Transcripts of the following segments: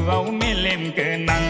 हान्थुआव मेलेम गोनां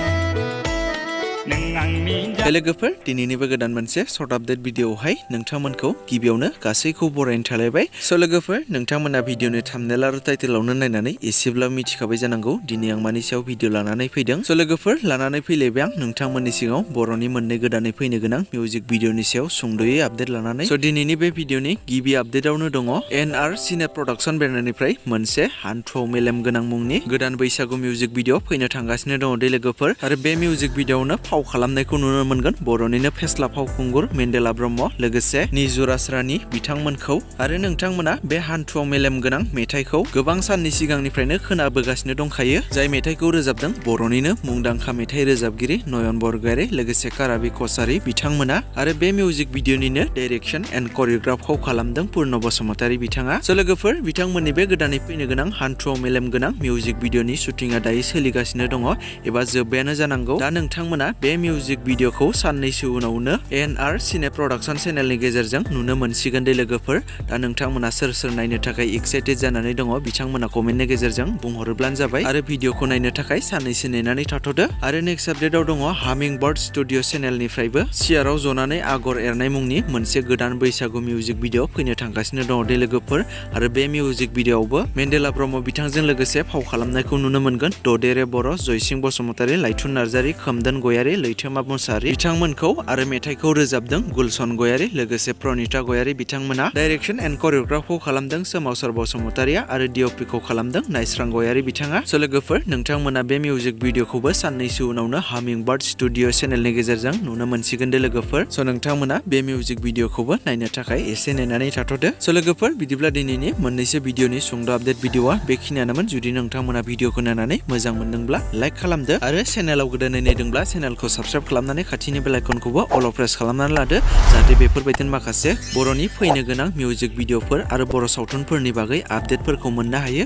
लोगोफोर दिनैनिबो गोदान मोनसे सर्ट आपडेट भिडिअआवहाय नोंथांमोनखौ गिबियावनो गासैखौ बरायनो थालायबाय। स' लोगोफोर नोंथांमोना भिडिअनि थाम्बनेल आरो टाइटेलावनो नायनानै एसेब्लाबो मिथिखाबाय जानांगौ दिनै आं मानि सायाव भिडिअ लानानै फैदों। स' लोगोफोर लानानै फैलायबाय आं नोंथांमोननि सिगाङाव बर'नि मोननै गोदानै फैनो गोनां मिउजिक भिडिअनि सायाव सुंद'यै आपडेट लानानै। स' दिनैनि बे भिडिअनि गिबि आपडेटआवनो दङ NR सिने प्रडाक्सन बेनारनिफ्राय मोनसे हान्थुआव मेलेम गोनां मुंनि गोदान बैसागु मिउजिक भिडिअ फैनो थांगासिनो दङ दे लोगोफोर। आरो बे मिउजिक भिडिअआवनो फाव खालामनायखौ नुनो मोनगोन बर'निनो फेस्ला फावखुंगुर मेन्देला ब्रह्म लोगोसे निजुराजरानि बिथांमोनखौ। आरो नोंथांमोना बे हान्थुआव मेलेम गोनां मेथाइखौ गोबां साननि सिगांनिफ्रायनो खोनाबोगासिनो दंखायो। जाय मेथाइखौ रोजाबदों बर'निनो मुंदांखा मेथाइ रोजाबगिरि नयन बरगयारी लोगोसे काराबि कसारी बिथांमोना। आरो बे मिउजिक भिडिअनिनो डाइरेक्सन एन्ड करिय'ग्राफखौ खालामदों पुर्ण बसुमतारी बिथाङा। स' लोगोफोर बिथांमोननि बे गोदानै फैनो गोनां हान्थुआव मेलेम गोनां मिउजिक भिडिअनि शुटिंआ दायो सोलिगासिनो दङ एबा जोब्बायानो जानांगौ। दा नोंथांमोना बे मिउजिक भिडिअखौ साननैसो उनावनो NR सिने प्रडाक्सन चेनेलनि गेजेरजों नुनो मोनसिगोन दे लोगोफोर। दा नोंथांमोना सोर सोर नायनो थाखाय एक्साइटेड जानानै दङ बिथांमोना कमेन्टनि गेजेरजों बुंहरोब्लानो जाबाय। आरो भिडिअखौ नायनो थाखाय साननैसो नेनानै थाथ'दो। आरो नेक्स्ट आपडेटआव दङ हामिं बार्ड स्टुडिअ चेनेलनिफ्रायबो सियाराव जनानै आगर एरनाय मुंनि मोनसे गोदान बैसागु मिउजिक भिडिअ फैनो थांगासिनो दङ दे लोगोफोर। आरो बे मिउजिक भिडिअआवबो मेन्देला ब्रह्म बिथांजों लोगोसे फाव खालामनायखौ नुनो मोनगोन ददेरे बर', जयसिं बसुमतारी, लाइथुन नार्जारी, खोमदोन गयारी, लैथोमा मुसाहारि बिथांमोनखौ। आरो मेथाइखौ रोजाबदों गुलसन गयारी लोगोसे प्रनिता गयारी बिथांमोना। डाइरेक्सन एन्ड करिय'ग्राफखौ खालामदों सोमावसार बसुमतारीया आरो डिअपिखौ खालामदों नायस्रां गयारी बिथाङा। स' लोगोफोर नोंथांमोना बे मिउजिक भिडिअखौबो साननैसो उनावनो हामिं बार्ड स्टुडिअ चेनेलनि गेजेरजों नुनो मोनसिगोन दे लोगोफोर। स' नोंथांमोना बे मिउजिक भिडिअखौबो नायनो थाखाय एसे नेनानै थाथ'दो। स' लोगोफोर बिदिब्ला दिनैनि मोननैसो भिडिअनि सुंद' आपडेट भिडिअआ बेखिनियानोमोन। जुदि नोंथांमोना भिडिअखौ नायनानै मोजां मोनदोंब्ला लाइक खालामदो आरो चेनेलाव गोदानै नायदोंब्ला चेनेलखौ साबस्क्राइब खालामनानै खाथिनि बेल आइकनखौबो अल प्रेस खालामनानै लादो जाहाथे बेफोरबायदिनो माखासे बर'नि फैनो गोनां मिउजिक भिडिअफोर आरो बर' सावथुनफोरनि बागै आपडेटफोरखौ मोननो हायो।